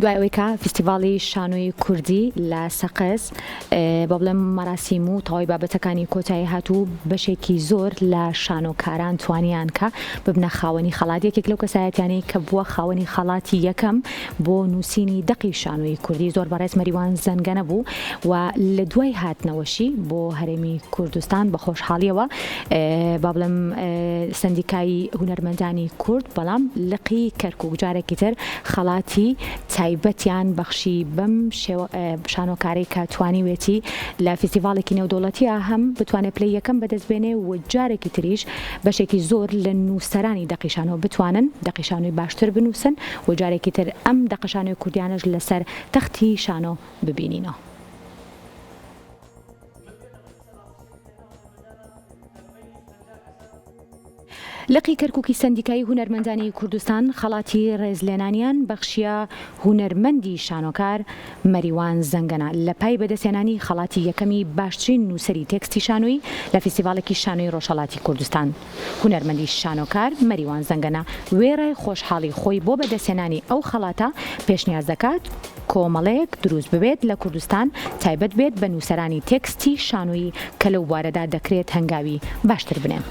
دوای ئەوەی کە فیستیڤاڵی شانۆی کوردی لە سەقز با بڵێم مەراسیم و تەواوی بابەتەکانی کۆتایی هات و بەشێکی زۆر لە شانۆکاران توانیان کە ببنە خاوەنی خەڵات یەکێک لەو کەسایەتیانەی کە بووە خاوەنی خەڵاتی یەکەم بۆ نووسینی دەقی شانۆی کوردی زۆر بەڕێز مەریوان زەنگەنە بوو و لە دوای هاتنەوەشی بۆ هەرێمی کوردستان بە خۆشحاڵیەوە با بڵێم سەندیکای هونەرمەندانی کورد بەڵام لقی کەرکوک جارێکی تر خەڵاتی تایبەتیان بەخشی بەم شانۆکارەی کە توانیوێتی لە فیستیڤاڵێکی نێودەوڵەتیە هەم بتوانێت پلەی یەکەم بەدەست بێنێ و جارێکی تریش بەشێکی زۆر لە نووسەرانی دەقی شانۆ بتوانن دەقی شانۆی باشتر بنووسن و جارێکی تر ئەم دەقە شانۆی کوردیانەش لەسەر تەختی شانۆ ببینینەوە. لقی کەرکوکی سەندیکای هونەرمەندانی کوردستان خەڵاتی ڕێزلێنانیان بەخشیە هونەرمەندی شانۆکار مەریوان زەنگەنە لە پای بەدەستهێنانی خەڵاتی یەکەمی باشترین نووسەری تێکستی شانۆیی لە فیستیڤاڵێکی شانۆی ڕۆژهەڵاتی کوردستان. هونەرمەندی شانۆکار مەریوان زەنگەنە وێڕای خۆشحاڵی خۆی بۆ بەدەستهێنانی ئەو خەڵاتە پێشنیاز دەکات کۆمەڵەیەک دروست ببێت لە کوردستان تایبەت بێت بە نووسەرانی تێکستی شانۆیی کە لەو بوارەدا دەکرێت هەنگاوی باشتر بنێن.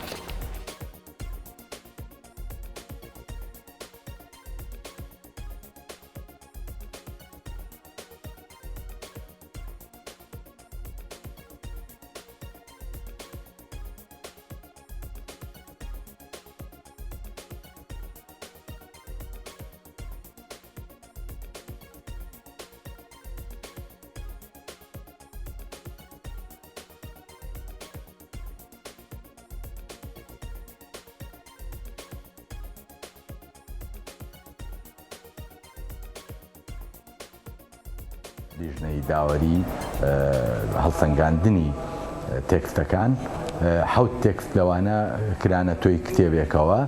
لیژنەی داوەری هەڵسەنگاندنی تێکستەکان، حەوت تێکست لەوانە کرانە تۆی کتێبێکەوە،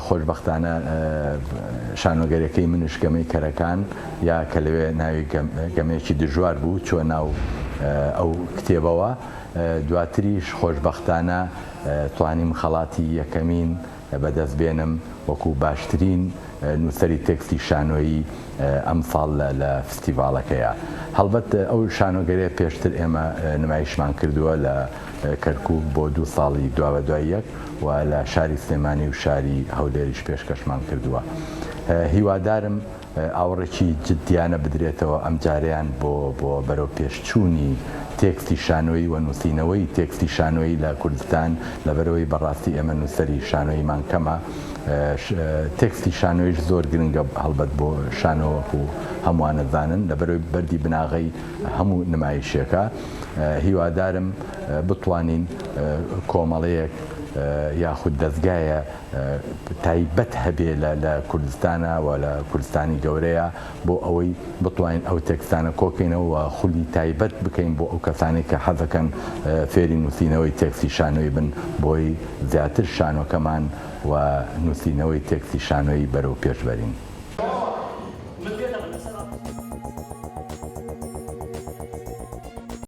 خۆشبەختانە شانۆگەریەکەی منش گەمەی کەرەکان یا کە لەوێ ناوی گەمەیەکی دژوار بوو چووە ناو ئەو کتێبەوە، دواتریش خۆشبەختانە توانیم خەڵاتی یەکەمین بەدەست بێنم وەکو باشترین نووسەری تێکستی شانۆیی ئەمساڵ لە فستیڤاڵەکەیا. هەڵبەت ئەو شانۆگەریە پێشتر ئێمە نمایشمان کردووە لە کەرکووک بۆ دوو ساڵی دوابەدوای یەک و لە شاری سلێمانی و شاری هەولێریش پێشکەشمان کردووە. هیوادارم ئاوڕێکی جددیانە بدرێتەوە ئەمجارەیان بۆ بۆ بەرەوپێشچوونی تێکستی شانۆیی و نووسینەوەی تێکستی شانۆیی لە کوردستان، لەبەرئەوەی بەڕاستی ئێمە نووسەری شانۆییمان کەمە، تێکستی شانۆیش زۆر گرنگە هەڵبەت بۆ شانۆ وەکو هەمووان ئەزانن، لەبەرئەوەی بەردی بناغەی هەموو نمایشێکە، هیوادارم بتوانین کۆمەڵەیەک یاخود دەزگایە تایبەت هەبێ لە لە کوردستانا و لە کوردستانی گەورەیا بۆ ئەوەی بتوانین ئەو تێکستانە کۆکەینەوە و خولی تایبەت بکەین بۆ ئەو کەسانەی کە حەزەکەن فێری نووسینەوەی تێکستی شانۆیی بن بۆی زیاتر شانۆکەمان و نووسینەوەی تێکستی شانۆیی بەرەو پێش بەرین.